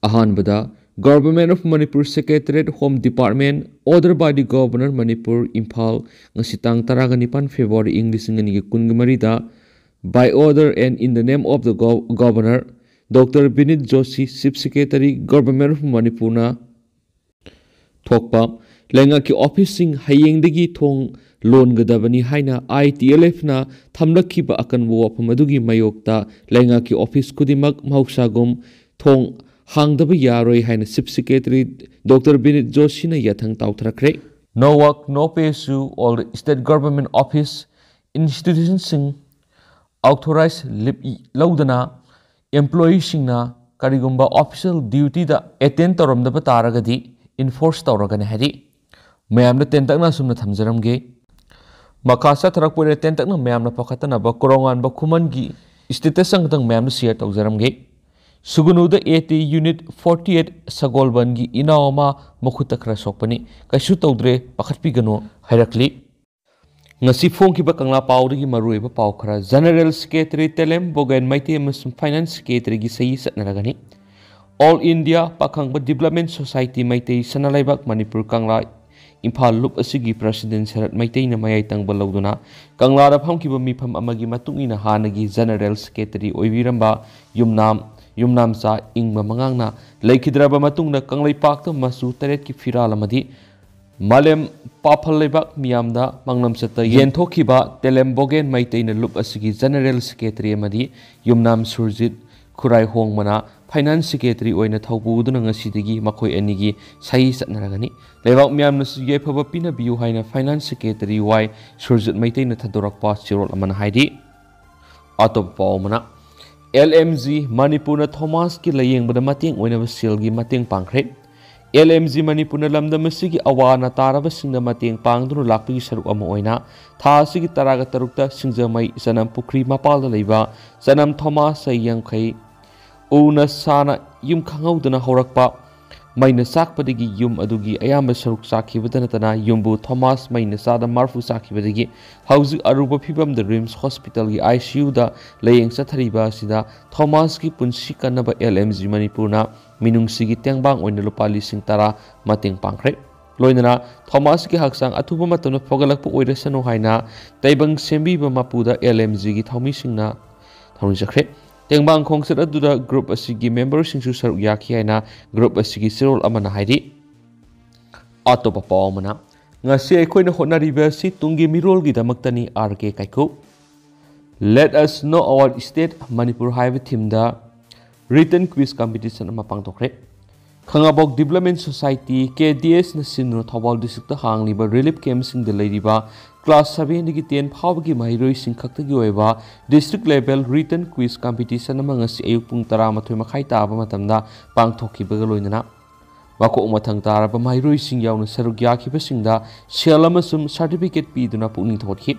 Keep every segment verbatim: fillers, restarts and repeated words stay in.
ꯑꯍꯥꯟꯕꯗ, Government of Manipur Secretariat, Home Department, Order by the Governor, Manipur, Imphal, ꯉꯁꯤ ꯇꯥꯡ ꯇꯔꯥꯒ ꯅꯤꯄꯥꯟ February ꯏꯪ ꯂꯤꯁꯤꯡ ꯑꯅꯤꯒ ꯀꯨꯟꯒ ꯃꯔꯤꯗ, by order and in the name of the Gov-, Governor, Doctor Binit Joshi, Chief Secretary, Government of Manipurꯅ ꯊꯣꯛꯄ ꯂꯩꯉꯥꯛꯀꯤ ꯑꯣꯐꯤꯁꯁꯤꯡ ꯍꯌꯦꯡꯗꯒꯤ ꯊꯣꯡ ꯂꯣꯟꯒꯗꯕꯅꯤ ꯍꯥꯏꯅ ITLFꯅ ꯊꯝꯂꯛꯈꯤꯕ ꯑꯀꯟꯕ ꯋꯥꯐꯝ ꯑꯗꯨꯒꯤ ꯃꯥꯌꯣꯛꯇ ꯂꯩꯉꯥꯛꯀꯤ ꯑꯣꯐꯤꯁ ꯈꯨꯗꯤꯡꯃꯛ ꯃꯍꯧꯁꯥꯒꯨꯝ ꯊꯣꯡ ꯍꯥꯡꯗꯕ ꯌꯥꯔꯣꯏ ꯍꯥꯏꯅ Chief Secretary Doctor ꯕꯤꯅꯤꯠ ꯖꯣꯁꯤꯅ ꯌꯥꯊꯪ ꯇꯥꯎꯊꯔꯛꯈ꯭ꯔꯦ꯫ No work, no pay to all the state government office institutionꯁꯤꯡ authorized leave ꯂꯧꯗꯅ employeeꯁꯤꯡꯅ ꯀꯔꯤꯒꯨꯝꯕ official dutyꯗ attend ꯇꯧꯔꯝꯗꯕ ꯇꯥꯔꯒꯗꯤ enforce ꯇꯧꯔꯒꯅꯤ ꯍꯥꯏꯔꯤ꯫ ꯃꯌꯥꯝꯗ ꯇꯦꯟꯇꯛꯅ ꯑꯁꯨꯝꯅ ꯊꯝꯖꯔꯝꯒꯦ꯫ ꯃꯈꯥ ꯆꯠꯊꯔꯛꯄ ꯑꯣꯏꯅ ꯇꯦꯟꯇꯛꯅ ꯃꯌꯥꯝꯅ ꯄꯥꯈꯠꯇꯅꯕ ꯀꯣꯔꯣꯉꯥꯟꯕ ꯈꯨꯃꯟꯒꯤ status ꯑꯃꯈꯛꯇꯪ ꯃꯌꯥꯝꯗ share ꯇꯧꯖꯔꯝꯒꯦ꯫ ꯁꯨꯒꯅꯨꯗ AT unit forty eight ꯁꯒꯣꯜꯕꯟꯒꯤ ꯏꯅꯥꯎ ꯑꯃ ꯃꯈꯨꯠꯇ ꯈꯔ ꯁꯣꯛꯄꯅꯤ, ꯀꯩꯁꯨ ꯇꯧꯗ꯭ꯔꯦ, ꯄꯥꯈꯠꯄꯤꯒꯅꯨ ꯍꯥꯏꯔꯛꯂꯤ꯫ ꯉꯁꯤ ꯐꯣꯡꯈꯤꯕ ꯀꯪꯂꯥ ꯄꯥꯎꯗꯒꯤ ꯃꯔꯨꯑꯣꯏꯕ ꯄꯥꯎ ꯈꯔ꯫ General Secretary ꯇꯦꯂꯦꯝ ꯕꯣꯒꯦꯟ ꯃꯩꯇꯩ ꯑꯃꯁꯨꯡ Finance Secretaryꯒꯤ ꯁꯍꯤ ꯆꯠꯅꯔꯒꯅꯤ꯫ All India ꯄꯥꯈꯪꯕ Development Society ꯃꯩꯇꯩ ꯁꯅꯥꯂꯩꯕꯥꯛ ꯃꯅꯤꯄꯨꯔ ꯀꯪꯂꯥ ꯏꯝꯐꯥꯜ ꯂꯨꯞ ꯑꯁꯤꯒꯤ President ꯁꯔꯠ ꯃꯩꯇꯩꯅ ꯃꯌꯥꯏ ꯇꯪꯕ ꯂꯧꯗꯨꯅ ꯀꯪꯂꯥꯗ ꯐꯝꯈꯤꯕ ꯃꯤꯐꯝ ꯑꯃꯒꯤ ꯃꯇꯨꯡ ꯏꯟꯅ ꯍꯥꯟꯅꯒꯤ General Secretary ꯑꯣꯏꯕꯤꯔꯝꯕ ꯌꯨꯝꯅꯥꯝ, ꯌꯨꯝꯅꯥꯝꯆꯥ ꯏꯪꯕ ꯃꯉꯥꯡꯅ ꯂꯩꯈꯤꯗ꯭ꯔꯕ ꯃꯇꯨꯡꯗ ꯀꯪꯂꯩꯄꯥꯛꯇ ꯃꯆꯨ ꯇꯔꯦꯠꯀꯤ ꯐꯤꯔꯥꯜ ꯑꯃꯗꯤ ꯃꯥꯂꯦꯝ ꯄꯥꯐꯜ ꯂꯩꯕꯥꯛ ꯃꯤꯌꯥꯝꯗ ꯃꯥꯡꯂꯝꯆꯠꯇ ꯌꯦꯟꯊꯣꯛꯈꯤꯕ ꯇꯦꯂꯦꯝ ꯕꯣꯒꯦꯟ ꯃꯩꯇꯩꯅ ꯂꯨꯞ ꯑꯁꯤꯒꯤ General Secretary ꯑꯃꯗꯤ ꯌꯨꯝꯅꯥꯝ ꯁꯨꯔꯖꯤꯠ ꯈꯨꯔꯥꯏꯍꯣꯡꯕꯅ Finance Secretary ꯑꯣꯏꯅ ꯊꯧꯄꯨꯗꯨꯅ ꯉꯁꯤꯗꯒꯤ ꯃꯈꯣꯏ ꯑꯅꯤꯒꯤ ꯁꯍꯤ ꯆꯠꯅꯔꯒꯅꯤ꯫ ꯂꯩꯕꯥꯛ ꯃꯤꯌꯥꯝꯅꯁꯨ ꯌꯥꯏꯐꯕ ꯄꯤꯅꯕꯤꯌꯨ ꯍꯥꯏꯅ Finance Secretary ꯋꯥꯏ ꯁꯨꯔꯖꯤꯠ ꯃꯩꯇꯩꯅ ꯊꯥꯗꯣꯔꯛꯄ ꯆꯦꯔꯣꯜ ꯑꯃꯅ ꯍꯥꯏꯔꯤ꯫ ꯑꯇꯣꯞꯄ ꯄꯥꯎ ꯑꯃꯅ, LMG ꯃꯅꯤꯄꯨꯔꯅ ꯊꯣꯃꯥꯁꯀꯤ ꯂꯥꯌꯦꯡꯕꯗ ꯃꯇꯦꯡ ꯑꯣꯏꯅꯕ ꯁꯦꯜꯒꯤ ꯃꯇꯦꯡ ꯄꯥꯡꯈ꯭ꯔꯦ꯫ LMG ꯃꯅꯤꯄꯨꯔꯅ ꯂꯝꯗꯝ ꯑꯁꯤꯒꯤ ꯑꯋꯥ ꯑꯅꯥ ꯇꯥꯔꯕꯁꯤꯡꯗ ꯃꯇꯦꯡ ꯄꯥꯡꯗꯨꯅ ꯂꯥꯛꯄꯒꯤ ꯁꯔꯨꯛ ꯑꯃ ꯑꯣꯏꯅ ꯊꯥ ꯑꯁꯤꯒꯤ ꯇꯔꯥꯒ ꯇꯔꯨꯛꯇ ꯁꯤꯡꯖꯃꯩ ꯆꯅꯝ ꯄꯨꯈ꯭ꯔꯤ ꯃꯄꯥꯜꯗ ꯂꯩꯕ ꯆꯅꯝ ꯊꯣꯃꯥꯁ ꯆꯍꯤ ꯌꯥꯡꯈꯩ ꯎꯅ ꯁꯥꯅ ꯌꯨꯝ ꯈꯪꯍꯧꯗꯅ ꯍꯧꯔꯛꯄ ꯃꯩꯅ ꯆꯥꯛꯄꯗꯒꯤ ꯌꯨꯝ ꯑꯗꯨꯒꯤ ꯑꯌꯥꯝꯕ ꯁꯔꯨꯛ ꯆꯥꯛꯈꯤꯕꯇ ꯅꯠꯇꯅ ꯌꯨꯝꯕꯨ ꯊꯣꯃꯥꯁ ꯃꯩꯅ ꯆꯥꯗ ꯃꯔꯐꯨ ꯆꯥꯛꯈꯤꯕꯗꯒꯤ ꯍꯧꯖꯤꯛ ꯑꯔꯨꯕ ꯐꯤꯕꯝꯗ ꯔꯤꯝꯁ ꯍꯣꯁꯄꯤꯇꯥꯜꯒꯤ ꯑꯥꯏ ꯁꯤ ꯌꯨꯗ ꯂꯥꯌꯦꯡ ꯆꯠꯊꯔꯤꯕ ꯑꯁꯤꯗ ꯊꯣꯃꯥꯁꯀꯤ ꯄꯨꯟꯁꯤ ꯀꯟꯅꯕ ꯑꯦꯜ ꯑꯦꯝ ꯖꯤ ꯃꯅꯤꯄꯨꯔꯅ ꯃꯤꯅꯨꯡꯁꯤꯒꯤ ꯇꯦꯡꯕꯥꯡ ꯑꯣꯏꯅ ꯂꯨꯄꯥ ꯂꯤꯁꯤꯡ ꯇꯔꯥ ꯃꯇꯦꯡ ꯄꯥꯡꯈ꯭ꯔꯦ꯫ ꯂꯣꯏꯅꯅ ꯊꯣꯃꯥꯁꯀꯤ ꯍꯛꯆꯥꯡ ꯑꯊꯨꯕ ꯃꯇꯝꯗ ꯐꯒꯠꯂꯛꯄ ꯑꯣꯏꯔꯁꯅꯨ ꯍꯥꯏꯅ ꯇꯥꯏꯕꯪ ꯁꯦꯝꯕꯤꯕ ꯃꯄꯨꯗ ꯑꯦꯜ ꯑꯦꯝ ꯖꯤꯒꯤ ꯊꯧꯃꯤꯁꯤꯡꯅ ꯊꯧꯅꯤꯖꯈ꯭ꯔꯦ꯫ ꯇꯦꯡꯕꯥꯡ ꯈꯣꯡꯆꯠ ꯑꯗꯨꯗ ꯒ꯭ꯔꯨꯞ ꯑꯁꯤꯒꯤ ꯃꯦꯝꯕꯔꯁꯤꯡꯁꯨ ꯁꯔꯨꯛ ꯌꯥꯈꯤ ꯍꯥꯏꯅ ꯒ꯭ꯔꯨꯞ ꯑꯁꯤꯒꯤ ꯆꯦꯔꯣꯜ ꯑꯃꯅ ꯍꯥꯏꯔꯤ꯫ ꯑꯇꯣꯞꯄ ꯄꯥꯎ ꯑꯃꯅ, ꯉꯁꯤ ꯑꯩꯈꯣꯏꯅ ꯍꯣꯠꯅꯔꯤꯕ ꯑꯁꯤ ꯇꯨꯡꯒꯤ ꯃꯤꯔꯣꯜꯒꯤꯗꯃꯛꯇꯅꯤ, R K Kaiku. Let us know our state, Manipur ꯍꯥꯏꯕ ꯊꯤꯝꯗ ꯔꯤꯇꯟ ꯀ꯭ꯋꯤꯖ ꯀꯝꯄꯤꯇꯤꯁꯟ ꯑꯃ ꯄꯥꯡꯊꯣꯛꯈ꯭ꯔꯦ꯫ ꯈꯥꯉꯕꯣꯛ ꯗꯤꯕ꯭ꯂꯞꯃꯦꯟ ꯁꯣꯁꯥꯏꯇꯤ, ꯀꯦ ꯗꯤ ꯑꯦꯁꯅ ꯁꯤꯟꯗꯨꯅ ꯊꯧꯕꯥꯜ ꯗꯤꯁꯇ꯭ꯔꯤꯛꯇ ꯍꯥꯡꯂꯤꯕ ꯔꯤꯂꯤꯐ ꯀꯦꯝꯞꯁꯤꯡꯗ ꯂꯩꯔꯤꯕ ꯀ꯭ꯂꯥꯁ ꯁꯚꯦꯟꯗꯒꯤ ꯇꯦꯟ ꯐꯥꯎꯕꯒꯤ ꯃꯍꯩꯔꯣꯏꯁꯤꯡ ꯈꯛꯇꯒꯤ ꯑꯣꯏꯕ district level written quiz competition ꯑꯃ ꯉꯁꯤ ꯑꯌꯨꯛ ꯄꯨꯡ ꯇꯔꯥꯃꯥꯊꯣꯏ ꯃꯈꯥꯏ ꯇꯥꯕ ꯃꯇꯝꯗ ꯄꯥꯡꯊꯣꯛꯈꯤꯕꯒ ꯂꯣꯏꯅꯅ ꯃꯀꯣꯛ ꯃꯊꯪ ꯇꯥꯔꯕ ꯃꯍꯩꯔꯣꯏꯁꯤꯡ ꯌꯥꯎꯅ ꯁꯔꯨꯛ ꯌꯥꯈꯤꯕꯁꯤꯡꯗ ꯁꯦꯜ ꯑꯃꯁꯨꯡ ꯁꯥꯔꯇꯤꯐꯤꯀꯦꯠ ꯄꯤꯗꯨꯅ ꯄꯨꯛꯅꯤꯡ ꯊꯧꯒꯠꯈꯤ꯫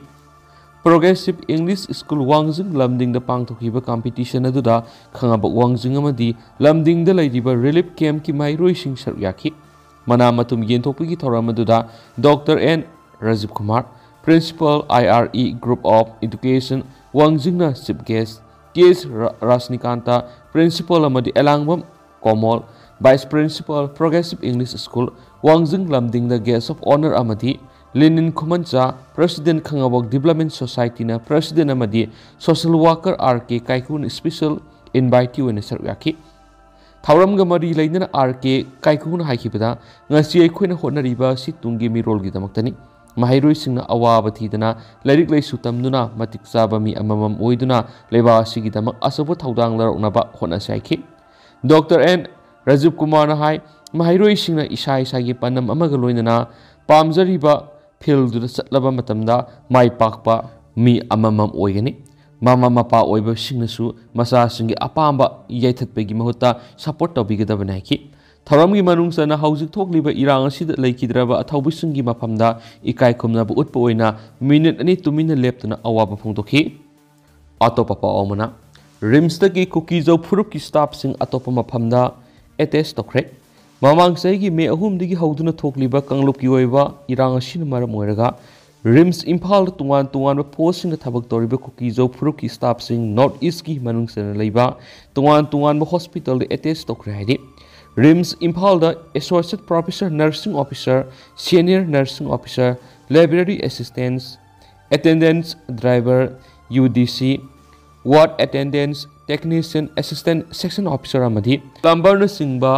ꯄ꯭ꯔꯣꯒ꯭ꯔꯦꯁꯤꯞ ꯏꯪꯂꯤꯁ ꯁ꯭ꯀꯨꯜ ꯋꯥꯡꯖꯤꯡ ꯂꯝꯗꯤꯡꯗ ꯄꯥꯡꯊꯣꯛꯈꯤꯕ ꯀꯝꯄꯤꯇꯤꯁꯟ ꯑꯗꯨꯗ ꯈꯥꯉꯕꯣꯛ ꯋꯥꯡꯖꯤꯡ ꯑꯃꯗꯤ ꯂꯝꯗꯤꯡꯗ ꯂꯩꯔꯤꯕ ꯔꯤꯂꯤꯐ ꯀꯦꯝꯞꯀꯤ ꯃꯍꯩꯔꯣꯏꯁꯤꯡ ꯁꯔꯨꯛ ꯌꯥꯈꯤ꯫ ꯃꯅꯥ ꯃꯊꯨꯝ ꯌꯦꯟꯊꯣꯛꯄꯒꯤ ꯊꯧꯔꯝ ꯑꯗꯨꯗ doctor N Rajiv Kumar, principal, I R E Group of Education ꯋꯥꯡꯖꯤꯡꯅ ꯆꯤꯐ ꯒꯦꯁ, ꯀꯦ ꯑꯦꯁ ꯔꯥ-, ꯔꯥꯖꯅꯤꯀꯥꯟꯇ, ꯄ꯭ꯔꯤꯟꯁꯤꯄꯥꯜ ꯑꯃꯗꯤ Elangbam Komol, vice principal, progressive English school ꯋꯥꯡꯖꯤꯡ ꯂꯝꯗꯤꯡꯗ ꯒꯦꯁ ꯑꯣꯐ ꯑꯣꯅꯔ ꯑꯃꯗꯤ ꯂꯤꯅꯤꯟ ꯈꯨꯃꯟꯆꯥ, ꯄ꯭ꯔꯦꯁꯤꯗꯦꯟꯠ ꯈꯥꯉꯕꯣꯛ ꯗꯤꯕ꯭ꯂꯞꯃꯦꯟ ꯁꯣꯁꯥꯏꯇꯤꯅ ꯄ꯭ꯔꯦꯁꯤꯗꯦꯟꯠ ꯑꯃꯗꯤ ꯁꯣꯁꯦꯜ ꯋꯥꯔꯀꯔ ꯑꯥꯔ ꯀꯦ ꯀꯥꯏꯀꯨꯅ ꯏꯁꯄꯤꯁꯦꯜ ꯏꯟꯚꯥꯏꯇꯤ ꯑꯣꯏꯅ ꯁꯔꯨꯛ ꯌꯥꯈꯤ꯫ ꯊꯧꯔꯝꯒ ꯃꯔꯤ ꯂꯩꯅꯅ ꯑꯥꯔ ꯀꯦ ꯀꯥꯏꯀꯨꯅ ꯍꯥꯏꯈꯤꯕꯗ, ꯉꯁꯤ ꯑꯩꯈꯣꯏꯅ ꯍꯣꯠꯅꯔꯤꯕ ꯑꯁꯤ ꯇꯨꯡꯒꯤ ꯃꯤꯔꯣꯜꯒꯤꯗꯃꯛꯇꯅꯤ꯫ ꯃꯍꯩꯔꯣꯏꯁꯤꯡꯅ ꯑꯋꯥꯕ ꯊꯤꯗꯅ ꯂꯥꯏꯔꯤꯛ ꯂꯥꯏꯁꯨ ꯇꯝꯗꯨꯅ ꯃꯇꯤꯛ ꯆꯥꯕ ꯃꯤ ꯑꯃꯃꯝ ꯑꯣꯏꯗꯨꯅ ꯂꯩꯕꯥꯛ ꯑꯁꯤꯒꯤꯗꯃꯛ ꯑꯆꯧꯕ ꯊꯧꯗꯥꯡ ꯂꯧꯔꯛꯅꯕ ꯍꯣꯠꯅꯁꯤ ꯍꯥꯏꯈꯤ꯫ ꯗꯣꯛꯇꯔ ꯑꯦꯟ ꯔꯥꯖꯤꯕ ꯀꯨꯃꯥꯔꯅ ꯍꯥꯏ, ꯃꯍꯩꯔꯣꯏꯁꯤꯡꯅ ꯏꯁꯥ ꯏꯁꯥꯒꯤ ꯄꯥꯟꯗꯝ ꯑꯃꯒ ꯂꯣꯏꯅꯅ ꯄꯥꯝꯖꯔꯤꯕ ꯐꯤꯜꯗꯨꯗ ꯆꯠꯂꯕ ꯃꯇꯝꯗ ꯃꯥꯏ ꯄꯥꯛꯄ ꯃꯤ ꯑꯃꯃꯝ ꯑꯣꯏꯒꯅꯤ꯫ ꯃꯃꯥ ꯃꯄꯥ ꯑꯣꯏꯕꯁꯤꯡꯅꯁꯨ ꯃꯆꯥꯁꯤꯡꯒꯤ ꯑꯄꯥꯝꯕ ꯌꯥꯏꯊꯠꯄꯒꯤ ꯃꯍꯨꯠꯇ ꯁꯄꯣꯔꯠ ꯇꯧꯕꯤꯒꯗꯕꯅꯤ ꯍꯥꯏꯈꯤ꯫ ꯊꯧꯔꯝꯒꯤ ꯃꯅꯨꯡ ꯆꯟꯅ ꯍꯧꯖꯤꯛ ꯊꯣꯛꯂꯤꯕ ꯏꯔꯥꯡ ꯑꯁꯤꯗ ꯂꯩꯈꯤꯗ꯭ꯔꯕ ꯑꯊꯧꯕꯁꯤꯡꯒꯤ ꯃꯐꯝꯗ ꯏꯀꯥꯏ ꯈꯨꯝꯅꯕ ꯎꯠꯄ ꯑꯣꯏꯅ ꯃꯤꯅꯤꯠ ꯑꯅꯤ ꯇꯨꯃꯤꯟꯅ ꯂꯦꯞꯇꯨꯅ ꯑꯋꯥꯕ ꯐꯣꯡꯗꯣꯛꯈꯤ꯫ ꯑꯇꯣꯞꯄ ꯄꯥꯎ ꯑꯃꯅ, ꯔꯤꯝꯁꯇꯒꯤ ꯀꯨꯀꯤꯖꯧ ꯐꯨꯔꯨꯞꯀꯤ ꯁ꯭ꯇꯥꯐꯁꯤꯡ ꯑꯇꯣꯞꯄ ꯃꯐꯝꯗ ꯑꯦꯇꯦꯆ ꯇꯧꯈ꯭ꯔꯦ꯫ ꯃꯃꯥꯡ ꯆꯍꯤꯒꯤ ꯃꯦ ꯑꯍꯨꯝꯗꯒꯤ ꯍꯧꯗꯨꯅ ꯊꯣꯛꯂꯤꯕ ꯀꯥꯡꯂꯨꯞꯀꯤ ꯑꯣꯏꯕ ꯏꯔꯥꯡ ꯑꯁꯤꯅ ꯃꯔꯝ ꯑꯣꯏꯔꯒ ꯔꯤꯝꯁ ꯏꯝꯐꯥꯜꯗ ꯇꯣꯉꯥꯟ ꯇꯣꯉꯥꯟꯕ ꯄꯣꯁꯁꯤꯡꯗ ꯊꯕꯛ ꯇꯧꯔꯤꯕ ꯀꯨꯀꯤꯖꯧ ꯐꯨꯔꯨꯞꯀꯤ ꯁ꯭ꯇꯥꯐꯁꯤꯡ ꯅꯣꯔꯠ ꯏꯁꯀꯤ ꯃꯅꯨꯡ ꯆꯟꯅ ꯂꯩꯕ ꯇꯣꯉꯥꯟ ꯇꯣꯉꯥꯟꯕ ꯍꯣꯁꯄꯤꯇꯥꯜꯗ ꯑꯦꯇꯦꯆ ꯇꯧꯈ꯭ꯔꯦ ꯍꯥꯏꯔꯤ꯫ ꯔꯤꯝꯁ ꯏꯝꯐꯥꯜꯗ associate professor nursing officer, senior nursing officer, library assistants, attendants driver, U D C, ward attendants, technician, assistant section officer ꯑꯃꯗꯤ ꯄ꯭ꯂꯝꯕꯔꯅꯆꯤꯡꯕ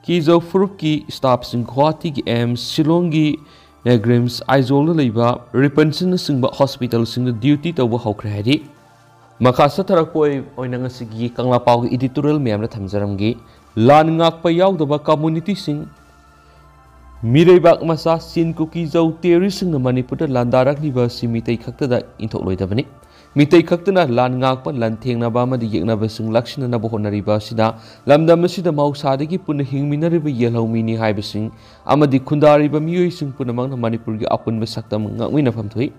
ꯀꯤꯖꯧ ꯐꯨꯔꯨꯞꯀꯤ ꯁ꯭ꯇꯥꯐꯁꯤꯡ ꯒꯨꯋꯥꯍꯥꯇꯤꯒꯤ ꯑꯦꯝꯁ, ꯁꯤꯂꯣꯡꯒꯤ ꯅꯦꯒ꯭ꯔꯤꯝꯁ, ꯑꯥꯏꯖꯣꯜꯗ ꯂꯩꯕ ꯔꯤꯄꯟꯁꯟꯅꯆꯤꯡꯕ ꯍꯣꯁꯄꯤꯇꯥꯜꯁꯤꯡꯗ ꯗ꯭ꯌꯨꯇꯤ ꯇꯧꯕ ꯍꯧꯈ꯭ꯔꯦ ꯍꯥꯏꯔꯤ꯫ ꯃꯈꯥ ꯆꯠꯊꯔꯛꯄ ꯑꯣꯏ-, ꯑꯣꯏꯅ ꯉꯁꯤꯒꯤ ꯀꯪꯂꯥ ꯄꯥꯎꯒꯤ ꯏꯗꯤꯇꯣꯔꯤꯌꯦꯜ ꯃꯌꯥꯝꯗ ꯊꯝꯖꯔꯝꯒꯦ꯫ ꯂꯥꯟ ꯉꯥꯛꯄ ꯌꯥꯎꯗꯕ ꯀꯝꯃꯨꯅꯤꯇꯤꯁꯤꯡ, ꯃꯤꯔꯩꯕꯥꯛ ꯃꯆꯥ ꯆꯤꯟ ꯀꯨꯀꯤ ꯖꯧ ꯇꯦꯔꯤꯁꯤꯡꯅ ꯃꯅꯤꯄꯨꯔꯗ ꯂꯥꯟꯗꯥꯔꯛꯂꯤꯕ ꯑꯁꯤ ꯃꯤꯇꯩ ꯈꯛꯇꯗ ꯏꯟꯊꯣꯛꯂꯣꯏꯗꯕꯅꯤ꯫ ꯃꯤꯇꯩ ꯈꯛꯇꯅ ꯂꯥꯟ ꯉꯥꯛꯄ, ꯂꯥꯟꯊꯦꯡꯅꯕ ꯑꯃꯗꯤ ꯌꯦꯛꯅꯕꯁꯤꯡ ꯂꯥꯛꯁꯤꯟꯅꯅꯕ ꯍꯣꯠꯅꯔꯤꯕ ꯑꯁꯤꯅ ꯂꯝꯗꯝ ꯑꯁꯤꯗ ꯃꯍꯧꯁꯥꯗꯒꯤ ꯄꯨꯟꯅ ꯍꯤꯡꯃꯤꯟꯅꯔꯤꯕ ꯌꯦꯜꯍꯧꯃꯤꯅꯤ ꯍꯥꯏꯕꯁꯤꯡ ꯑꯃꯗꯤ ꯈꯨꯟꯗꯥꯔꯤꯕ ꯃꯤꯑꯣꯏꯁꯤꯡ ꯄꯨꯝꯅꯃꯛꯅ ꯃꯅꯤꯄꯨꯔꯒꯤ ꯑꯄꯨꯟꯕ ꯁꯛꯇꯝ ꯉꯥꯛꯃꯤꯟꯅꯐꯝ ꯊꯣꯛꯏ꯫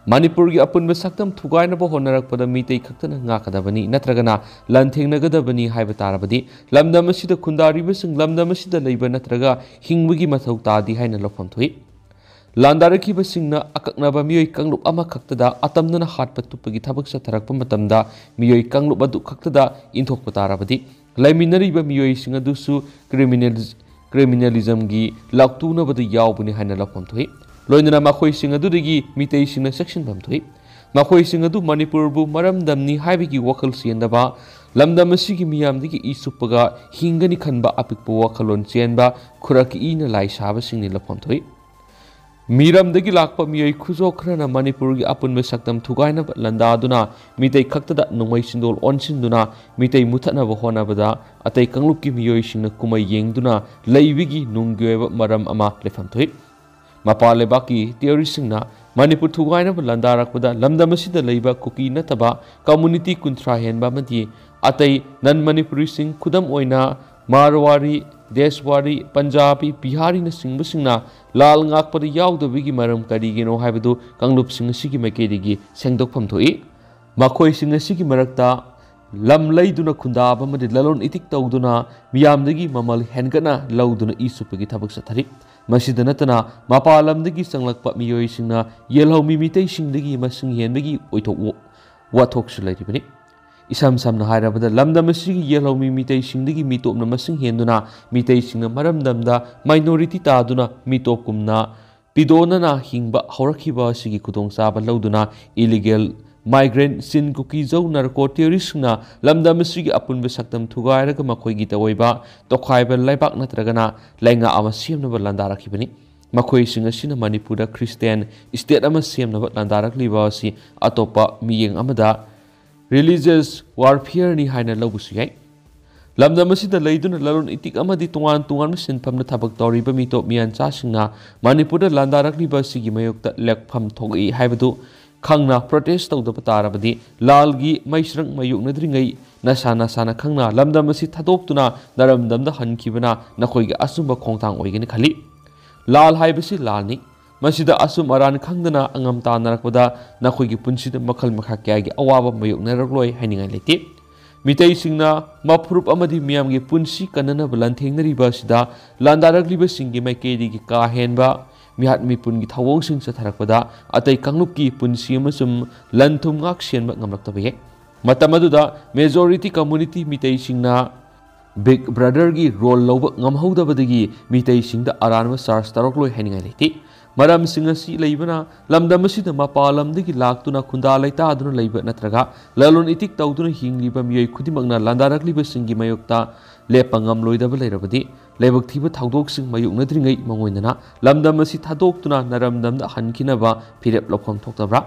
ꯃꯅꯤꯄꯨꯔꯒꯤ ꯑꯄꯨꯟꯕ ꯁꯛꯇꯝ ꯊꯨꯒꯥꯏꯅꯕ ꯍꯣꯠꯅꯔꯛꯄꯗ ꯃꯤꯇꯩ ꯈꯛꯇꯅ ꯉꯥꯛꯀꯗꯕꯅꯤ ꯅꯠꯇ꯭ꯔꯒꯅ ꯂꯥꯟꯊꯦꯡꯅꯒꯗꯕꯅꯤ ꯍꯥꯏꯕ ꯇꯥꯔꯕꯗꯤ ꯂꯝꯗꯝ ꯑꯁꯤꯗ ꯈꯨꯟꯗꯥꯔꯤꯕꯁꯤꯡ ꯂꯝꯗꯝ ꯑꯁꯤꯗ ꯂꯩꯕ ꯅꯠꯇ꯭ꯔꯒ ꯍꯤꯡꯕꯒꯤ ꯃꯊꯧ ꯇꯥꯗꯦ ꯍꯥꯏꯅ ꯂꯧꯐꯝ ꯊꯣꯛꯏ꯫ ꯂꯥꯟꯗꯥꯔꯛꯈꯤꯕꯁꯤꯡꯅ ꯑꯀꯛꯅꯕ ꯃꯤꯑꯣꯏ ꯀꯥꯡꯂꯨꯞ ꯑꯃꯈꯛꯇꯗ ꯑꯇꯝꯅꯅ ꯍꯥꯠꯄ ꯇꯨꯞꯄꯒꯤ ꯊꯕꯛ ꯆꯠꯊꯔꯛꯄ ꯃꯇꯝꯗ ꯃꯤꯑꯣꯏ ꯀꯥꯡꯂꯨꯞ ꯑꯗꯨ ꯈꯛꯇꯗ ꯏꯟꯊꯣꯛꯄ ꯇꯥꯔꯕꯗꯤ ꯂꯩꯃꯤꯟꯅꯔꯤꯕ ꯃꯤꯑꯣꯏꯁꯤꯡ ꯑꯗꯨꯁꯨ ꯀ꯭ꯔꯤꯃꯤꯅꯦꯜ-, ꯀ꯭ꯔꯤꯃꯤꯅꯦꯂꯤꯖꯝꯒꯤ ꯂꯥꯎꯊꯣꯛꯅꯕꯗ ꯌꯥꯎꯕꯅꯤ ꯍꯥꯏꯅ ꯂꯧꯐꯝ ꯊꯣꯛꯏ꯫ ꯂꯣꯏꯅꯅ ꯃꯈꯣꯏꯁꯤꯡ ꯑꯗꯨꯗꯒꯤ ꯃꯤꯇꯩꯁꯤꯡꯅ ꯆꯦꯛꯁꯤꯟꯐꯝ ꯊꯣꯛꯏ꯫ ꯃꯈꯣꯏꯁꯤꯡ ꯑꯗꯨ ꯃꯅꯤꯄꯨꯔꯕꯨ ꯃꯔꯝꯗꯝꯅꯤ ꯍꯥꯏꯕꯒꯤ ꯋꯥꯈꯜ ꯆꯦꯟꯗꯕ, ꯂꯝꯗꯝ ꯑꯁꯤꯒꯤ ꯃꯤꯌꯥꯝꯗꯒꯤ ꯏ ꯆꯨꯞꯄꯒ ꯍꯤꯡꯒꯅꯤ ꯈꯟꯕ ꯑꯄꯤꯛꯄ ꯋꯥꯈꯜꯂꯣꯟ ꯆꯦꯟꯕ ꯈꯨꯔꯛꯀꯤ ꯏꯅ ꯂꯥꯏ ꯁꯥꯕꯁꯤꯡꯅꯤ ꯂꯧꯐꯝ ꯊꯣꯛꯏ꯫ ꯃꯤꯔꯝꯗꯒꯤ ꯂꯥꯛꯄ ꯃꯤꯑꯣꯏ ꯈꯨꯖꯣꯛ ꯈꯔꯅ ꯃꯅꯤꯄꯨꯔꯒꯤ ꯑꯄꯨꯟꯕ ꯁꯛꯇꯝ ꯊꯨꯒꯥꯏꯅꯕ ꯂꯥꯟꯗꯥꯗꯨꯅ ꯃꯤꯇꯩ ꯈꯛꯇꯗ ꯅꯣꯡꯃꯩ ꯆꯤꯟꯗꯣꯜ ꯑꯣꯟꯁꯤꯟꯗꯨꯅ ꯃꯤꯇꯩ ꯃꯨꯊꯠꯅꯕ ꯍꯣꯠꯅꯕꯗ ꯑꯇꯩ ꯀꯥꯡꯂꯨꯞꯀꯤ ꯃꯤꯑꯣꯏꯁꯤꯡꯅ ꯀꯨꯝꯍꯩ ꯌꯦꯡꯗꯨꯅ ꯂꯩꯕꯒꯤ ꯅꯨꯡꯒꯤ ꯑꯣꯏꯕ ꯃꯔꯝ ꯑꯃ ꯂꯩꯐꯝ ꯊꯣꯛꯏ꯫ ꯃꯄꯥꯟ ꯂꯩꯕꯥꯛꯀꯤ ꯇꯦꯔꯣꯔꯤꯁꯁꯤꯡꯅ ꯃꯅꯤꯄꯨꯔ ꯊꯨꯒꯥꯏꯅꯕ ꯂꯥꯟꯗꯥꯔꯛꯄꯗ ꯂꯝꯗꯝ ꯑꯁꯤꯗ ꯂꯩꯕ ꯀꯨꯀꯤ ꯅꯠꯇꯕ ꯀꯝꯃꯨꯅꯤꯇꯤ ꯀꯨꯟꯊ꯭ꯔꯥ ꯍꯦꯟꯕ ꯑꯃꯗꯤ ꯑꯇꯩ ꯅꯟ ꯃꯅꯤꯄꯨꯔꯤꯁꯤꯡ, ꯈꯨꯗꯝ ꯑꯣꯏꯅ ꯃꯥꯔꯋꯥꯔꯤ, ꯗꯦꯁꯋꯥꯔꯤ, ꯄꯟꯖꯥꯕꯤ, ꯕꯤꯍꯥꯔꯤꯅꯆꯤꯡꯕꯁꯤꯡꯅ ꯂꯥꯟ ꯉꯥꯛꯄꯗ ꯌꯥꯎꯗꯕꯒꯤ ꯃꯔꯝ ꯀꯔꯤꯒꯤꯅꯣ ꯍꯥꯏꯕꯗꯨ ꯀꯥꯡꯂꯨꯞꯁꯤꯡ ꯑꯁꯤꯒꯤ ꯃꯥꯏꯀꯩꯗꯒꯤ ꯁꯦꯡꯗꯣꯛꯐꯝ ꯊꯣꯛꯏ꯫ ꯃꯈꯣꯏꯁꯤꯡ ꯑꯁꯤꯒꯤ ꯃꯔꯛꯇ ꯂꯝ ꯂꯩꯗꯨꯅ ꯈꯨꯟꯗꯥꯕ ꯑꯃꯗꯤ ꯂꯂꯣꯟ ꯏꯇꯤꯛ ꯇꯧꯗꯨꯅ ꯃꯤꯌꯥꯝꯗꯒꯤ ꯃꯃꯜ ꯍꯦꯟꯒꯠꯅ ꯂꯧꯗꯨꯅ ꯏ ꯁꯨꯞꯄꯒꯤ ꯊꯕꯛ ꯆꯠꯊꯔꯤ꯫ ꯃꯁꯤꯗ ꯅꯠꯇꯅ ꯃꯄꯥꯟ ꯂꯝꯗꯒꯤ ꯆꯪꯂꯛꯄ ꯃꯤꯑꯣꯏꯁꯤꯡꯅ ꯌꯦꯜꯍꯧꯃꯤ ꯃꯤꯇꯩꯁꯤꯡꯗꯒꯤ ꯃꯁꯤꯡ ꯍꯦꯟꯕꯒꯤ ꯑꯣꯏꯊꯣꯛ ꯋꯥꯊꯣꯛꯁꯨ ꯂꯩꯔꯤꯕꯅꯤ꯫ ꯏꯁꯝ ꯁꯝꯅ ꯍꯥꯏꯔꯕꯗ, ꯂꯝꯗꯝ ꯑꯁꯤꯒꯤ ꯌꯦꯜꯍꯧꯃꯤ ꯃꯤꯇꯩꯁꯤꯡꯗꯒꯤ ꯃꯤꯇꯣꯞꯅ ꯃꯁꯤꯡ ꯍꯦꯟꯗꯨꯅ ꯃꯤꯇꯩꯁꯤꯡꯅ ꯃꯔꯝꯗꯝꯗ minority ꯇꯥꯗꯨꯅ ꯃꯤꯇꯣꯞꯀꯨꯝꯅ ꯄꯤꯗꯣꯅꯅ ꯍꯤꯡꯕ ꯍꯧꯔꯛꯈꯤꯕ ꯑꯁꯤꯒꯤ ꯈꯨꯗꯣꯡꯆꯥꯕ ꯂꯧꯗꯨꯅ illegal migrant, ꯆꯤꯟ ꯀꯨꯀꯤꯖꯧ narco terroristꯁꯤꯡꯅ ꯂꯝꯗꯝ ꯑꯁꯤꯒꯤ ꯑꯄꯨꯟꯕ ꯁꯛꯇꯝ ꯊꯨꯒꯥꯏꯔꯒ ꯃꯈꯣꯏꯒꯤ ꯇꯑꯣꯏꯕ ꯇꯣꯈꯥꯏꯕ ꯂꯩꯕꯥꯛ ꯅꯠꯇ꯭ꯔꯒꯅ ꯂꯩꯉꯥꯛ ꯑꯃ ꯁꯦꯝꯅꯕ ꯂꯥꯟꯗꯥꯔꯛꯈꯤꯕꯅꯤ꯫ ꯃꯈꯣꯏꯁꯤꯡ ꯑꯁꯤꯅ ꯃꯅꯤꯄꯨꯔꯗ Christian state ꯑꯃ ꯁꯦꯝꯅꯕ ꯂꯥꯟꯗꯥꯔꯛꯂꯤꯕ ꯑꯁꯤ ꯑꯇꯣꯞꯄ ꯃꯤꯠꯌꯦꯡ ꯑꯃꯗ religious warfareꯅꯤ ꯍꯥꯏꯅ ꯂꯧꯕꯁꯨ ꯌꯥꯏ꯫ ꯂꯝꯗꯝ ꯑꯁꯤꯗ ꯂꯩꯗꯨꯅ ꯂꯂꯣꯟ ꯏꯇꯤꯛ ꯑꯃꯗꯤ ꯇꯣꯉꯥꯟ ꯇꯣꯉꯥꯟꯕ ꯁꯤꯟꯐꯝꯗ ꯊꯕꯛ ꯇꯧꯔꯤꯕ ꯃꯤꯇꯣꯞ ꯃꯤꯌꯥꯟꯆꯥꯁꯤꯡꯅ ꯃꯅꯤꯄꯨꯔꯗ ꯂꯥꯟꯗꯥꯔꯛꯂꯤꯕ ꯑꯁꯤꯒꯤ ꯃꯥꯌꯣꯛꯇ ꯂꯦꯞꯐꯝ ꯊꯣꯛꯂꯛꯏ ꯍꯥꯏꯕꯗꯨ ꯈꯪꯅ protest ꯇꯧꯗꯕ ꯇꯥꯔꯕꯗꯤ ꯂꯥꯜꯒꯤ ꯃꯩꯁ꯭ꯔꯪ ꯃꯥꯌꯣꯛꯅꯗ꯭ꯔꯤꯉꯩ ꯅꯁꯥ ꯅꯁꯥꯅ ꯈꯪꯅ ꯂꯝꯗꯝ ꯑꯁꯤ ꯊꯥꯗꯣꯛꯇꯨꯅ ꯅꯔꯝꯗꯝꯗ ꯍꯟꯈꯤꯕꯅ ꯅꯈꯣꯏꯒꯤ ꯑꯆꯨꯝꯕ ꯈꯣꯡꯊꯥꯡ ꯑꯣꯏꯒꯅꯤ ꯈꯜꯂꯤ꯫ ꯂꯥꯜ ꯍꯥꯏꯕꯁꯤ ꯂꯥꯜꯅꯤ꯫ ꯃꯁꯤꯗ ꯑꯆꯨꯝ ꯑꯔꯥꯟ ꯈꯪꯗꯅ ꯑꯉꯝ ꯇꯥꯟꯅꯔꯛꯄꯗ ꯅꯈꯣꯏꯒꯤ ꯄꯨꯟꯁꯤꯗ ꯃꯈꯜ ꯃꯈꯥ ꯀꯌꯥꯒꯤ ꯑꯋꯥꯕ ꯃꯥꯌꯣꯛꯅꯔꯛꯂꯣꯏ ꯍꯥꯏꯅꯤꯡꯉꯥꯏ ꯂꯩꯇꯦ꯫ ꯃꯤꯇꯩꯁꯤꯡꯅ ꯃꯐꯨꯔꯨꯞ ꯑꯃꯗꯤ ꯃꯤꯌꯥꯝꯒꯤ ꯄꯨꯟꯁꯤ ꯀꯟꯅꯅꯕ ꯂꯥꯟꯊꯦꯡꯅꯔꯤꯕ ꯑꯁꯤꯗ ꯂꯥꯟꯗꯥꯔꯛꯂꯤꯕꯁꯤꯡꯒꯤ ꯃꯥꯏꯀꯩꯗꯒꯤ ꯀꯥ ꯍꯦꯟꯕ ꯃꯤꯍꯥꯠ ꯃꯤꯄꯨꯟꯒꯤ ꯊꯧꯑꯣꯡꯁꯤꯡ ꯆꯠꯊꯔꯛꯄꯗ ꯑꯇꯩ ꯀꯥꯡꯂꯨꯞꯀꯤ ꯄꯨꯟꯁꯤ ꯑꯃꯁꯨꯡ ꯂꯟ ꯊꯨꯝ ꯉꯥꯛ ꯁꯦꯟꯕ ꯉꯝꯂꯛꯇꯕ ꯌꯥꯏ꯫ ꯃꯇꯝ ꯑꯗꯨꯗ majority community ꯃꯤꯇꯩꯁꯤꯡꯅ Big Brotherꯒꯤ role ꯂꯧꯕ ꯉꯝꯍꯧꯗꯕꯗꯒꯤ ꯃꯤꯇꯩꯁꯤꯡꯗ ꯑꯔꯥꯟꯕ charge ꯇꯧꯔꯛꯂꯣꯏ ꯍꯥꯏꯅꯤꯡꯉꯥꯏ ꯂꯩꯇꯦ꯫ ꯃꯔꯝꯁꯤꯡ ꯑꯁꯤ ꯂꯩꯕꯅ ꯂꯝꯗꯝ ꯑꯁꯤꯗ ꯃꯄꯥꯟ ꯂꯝꯗꯒꯤ ꯂꯥꯛꯇꯨꯅ ꯈꯨꯟꯗꯥ ꯂꯩꯇꯥꯗꯨꯅ ꯂꯩꯕ ꯅꯠꯇ꯭ꯔꯒ ꯂꯂꯣꯟ ꯏꯇꯤꯛ ꯇꯧꯗꯨꯅ ꯍꯤꯡꯂꯤꯕ ꯃꯤꯑꯣꯏ ꯈꯨꯗꯤꯡꯃꯛꯅ ꯂꯥꯟꯗꯥꯔꯛꯂꯤꯕꯁꯤꯡꯒꯤ ꯃꯥꯌꯣꯛꯇ ꯂꯦꯞꯄ ꯉꯝꯂꯣꯏꯗꯕ ꯂꯩꯔꯕꯗꯤ ꯂꯥꯏꯕꯛ ꯊꯤꯕ ꯊꯧꯗꯣꯛꯁꯤꯡ ꯃꯥꯌꯣꯛꯅꯗ꯭ꯔꯤꯉꯩ ꯃꯉꯣꯏꯗꯅ ꯂꯝꯗꯝ ꯑꯁꯤ ꯊꯥꯗꯣꯛꯇꯨꯅ ꯅꯔꯝꯗꯝꯗ ꯍꯟꯈꯤꯅꯕ ꯐꯤꯔꯦꯞ ꯂꯧꯐꯝ ꯊꯣꯛꯇꯕ꯭ꯔꯥ?